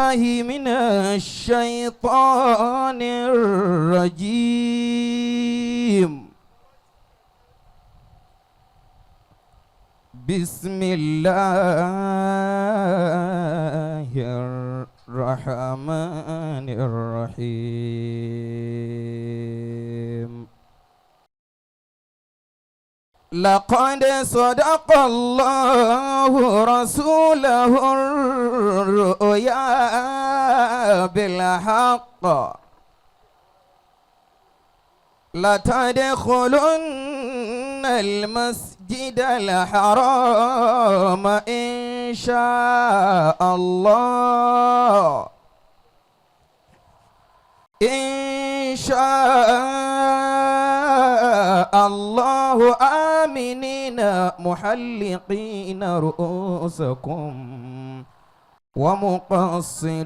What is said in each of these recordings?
بالله من الشيطان الرجيم. بسم الله الرحمن الرحيم. لقد صدق الله رسوله الرؤيا بالحق، لتدخلن المسجد الحرام إن شاء الله، إن شاء الله، آمنين محلقين رؤوسكم ومقصرين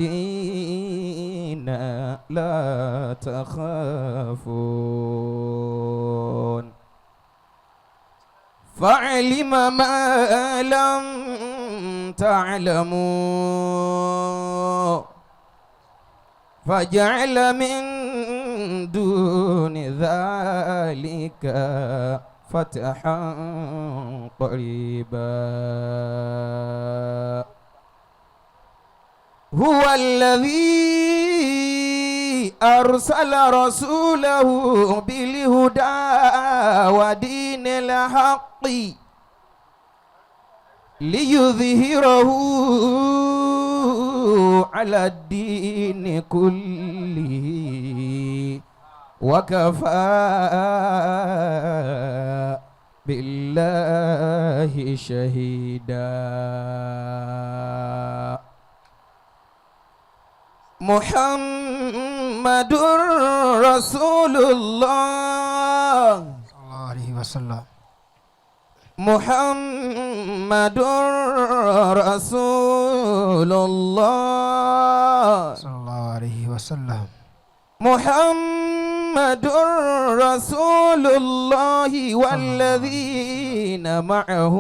لا تخافون. فعلم ما لم تعلموا فجعل من دون ذلك فتحا قريبا. هو الذي أرسل رسوله بالهدى ودين الحق ليظهره على الدين كله وكفى بالله شهيدا. محمد رسول الله. صلى الله عليه وسلم. محمد رسول الله. صلى الله عليه وسلم. محمد رسول الله والذين معه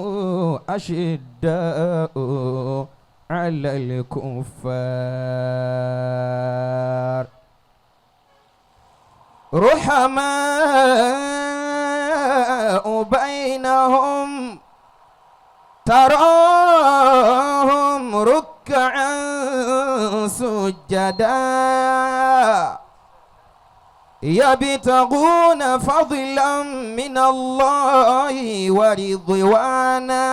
أشداء على الكفار رحماء بينهم، تراهم ركعا سجدا، يبتغون فضلا من الله ورضوانا،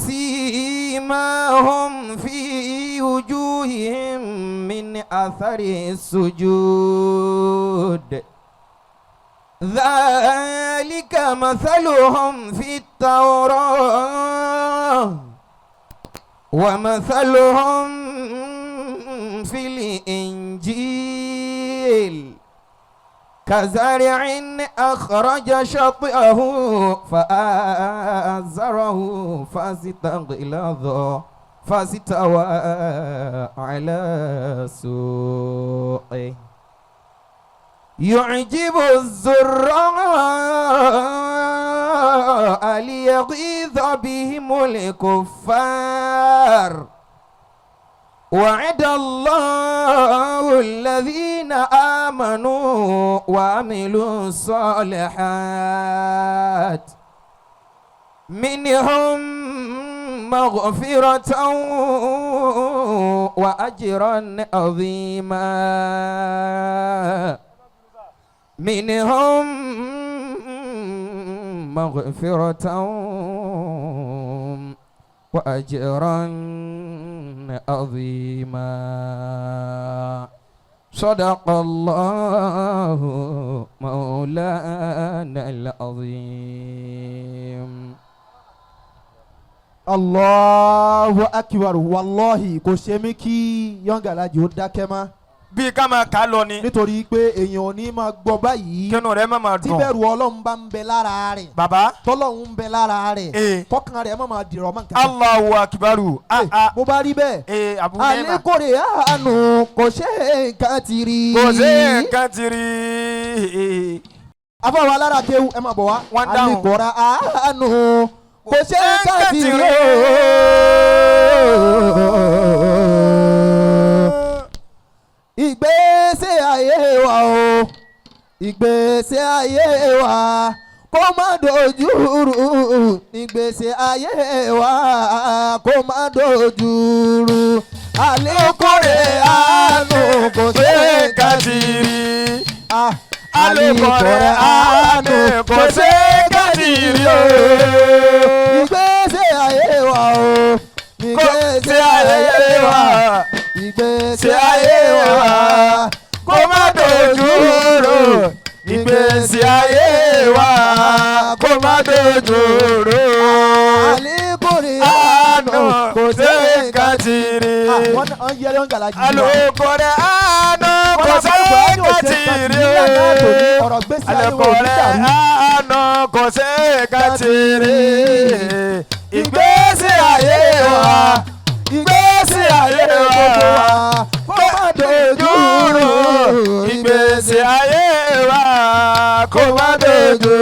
سيماهم في وجوههم من أثر السجود، ذلك مثلهم في التوراة ومثلهم في الإنجيل كزرع أخرج شطأه فآزره فاستغلظ فاستوى على سوقه يعجب الزراع ليغيظ بهم الكفار. وعد الله الذين آمنوا وعملوا الصالحات منهم مغفرة وأجرا عظيما. منهم مغفرة وأجرا عظيما. صدق الله مولانا العظيم. Allahu akbar. Wallahi, kò ṣe mí kí Young Alhaji ó dákẹ́ mọ́. Bí ká máa kà á lọ ni. Nítorí pé èèyàn ò ní máa gbọ́ báyìí kínú rẹ̀ má máa tí dùn. bẹ̀rù Ọlọ́run bá ń bẹ lára rẹ̀, bàbá tọ́lọ́run ń bẹ lára rẹ̀, kọ́kàn rẹ̀ má máa dìrọ̀ mọ́ nǹkan kan. Allahu akibaru. Ah, ah. Bó bá rí bẹ́ẹ̀, ee Abu Nema. àlékòrè àánú kò ṣe nǹkan ti rí. Kò sí nǹkan ti rí. Afọwọ́ alára kéwú, ẹ máa bọ̀ wá. Wọ́n dáhùn. Àlékòrè àánú kò ṣe nǹkan ti rí. Ìgbésí ayé wa kó má dojú rú. Àlékòrè àánú kò ṣe ṣe kàtìrì. Ah, Àlékòrè àánú kò ṣe kàtìrì o. Ìgbésí ayé wa o. Kò Ìgbésí ṣe ayé wa. Ìgbésí Ṣe ayé wa. Kó má dojú rú. Ìgbésí ayé wa. Kó má dojú rú. Àlékòrè Àánú àánú kò ṣe kàtìrì. Wọ́n ń yẹ yọ̀ǹgà lájú. Alukore àánú kò ṣe kàtìrì. Ọ̀rọ̀ gbèsè ayé wo ní Alukore dàrú. àánú kò ṣe kàtìrì. Ìgbésí ayé wa. Ìgbésí ayé Gbogbo wa. wa kó má dojú rú. Ìgbésí ayé wa kó má dojú.